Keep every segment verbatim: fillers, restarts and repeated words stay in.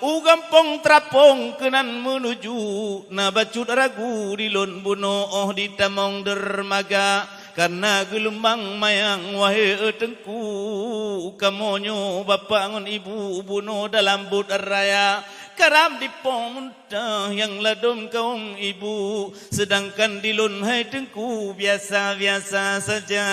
U gampông Trapông keunan meunuju, na bacut ragu di lôn bunoe óh di tamong dermaga, kareuna geulumbang mayang, wahé Teungku, kamoe nyoe bapak ngon ibu bunoe dalam buet raya, karab di Po Muntah nyang ladôm kawöm ibu, seudangkan di lôn hai Teungku biasa-biasa saja.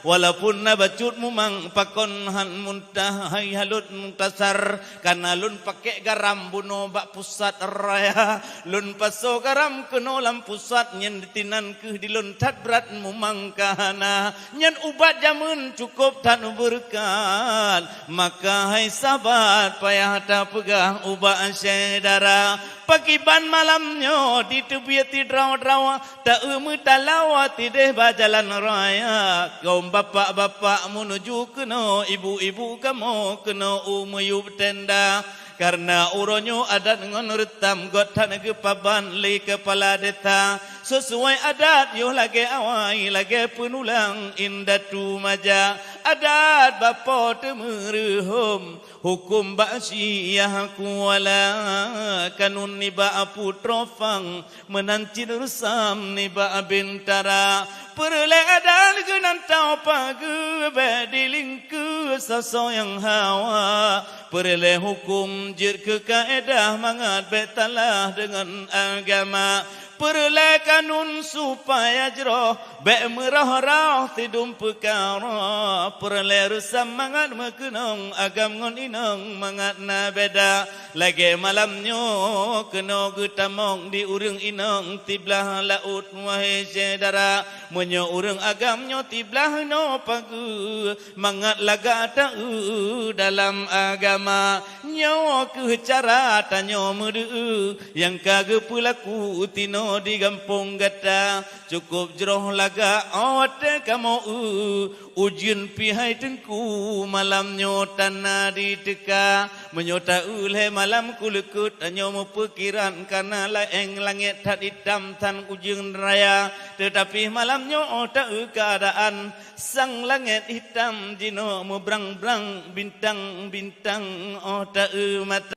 Walaupun na bacut mumang pakon han muntah hai halot mutasar, kareuna lôn pakék garam bunoe bak pusat raya. Lôn pasoe garam keunoe lam pusat, nyan ditinan kheueh di lôn that brat mumang ka hana. Nyan ubat jameun cukôp that beureukat. Maka hai sahabat, payah tapeugah ubak syedara, pakiban malam nyoe diteubiet sidroe-droe, ta-eu meutalawa tideh bak jalan raya. Kaum bapak-bapak meunuju keunoe, ibu-ibu kamoe keunoe u miyueb tenda. Kareuna uroe nyoe adat ngon reutam göt that geupaban lé keupala desa. Sisuai adat yoh lagée awai, lagée peunulang indatu maja. Adat bak Po Teumeureuhom, huköm bak Syiah Kuala, kanun nibak Putroe Phang, meunan cit reusam nibak Bintara. Peureulée adat geunan tao pageue bék dilingkeue soe-soe nyang hawa. Peureulée huköm jeuet keu kaedah mangat bék talah deungon agama. Peureulée kanun supaya jroh bék meuroh-roh sidum peukara. Peureulée reusam mangat meukeunong agam ngon inong mangat na beda. Lagée malam nyoe keunoe geutamong di ureuëng inong siblah laôt, wahé syedara. Meunyoe ureuëng agam nyoe siblah inoe pageue, mangat lagak ta-eu dalam agama. Nyoe kheueh cara tanyoe meudeueu nyang ka geupeulaku tinoe di gampông gata. Cukôp jroh lagak 'oh watée kamoe eu, ujeuen pih hai Teungku malam nyoe tan na diteuka. Meunyoe ta-eu lhée malam kuleukeut, tanyoe meupeukiran ka na laén langét that itam tan ujeuen raya. Teutapi malam nyoe 'oh ta-eu keuadaan, sang langét itam jinoe meubrang-brang, bintang-bintang 'oh ta-eu mata.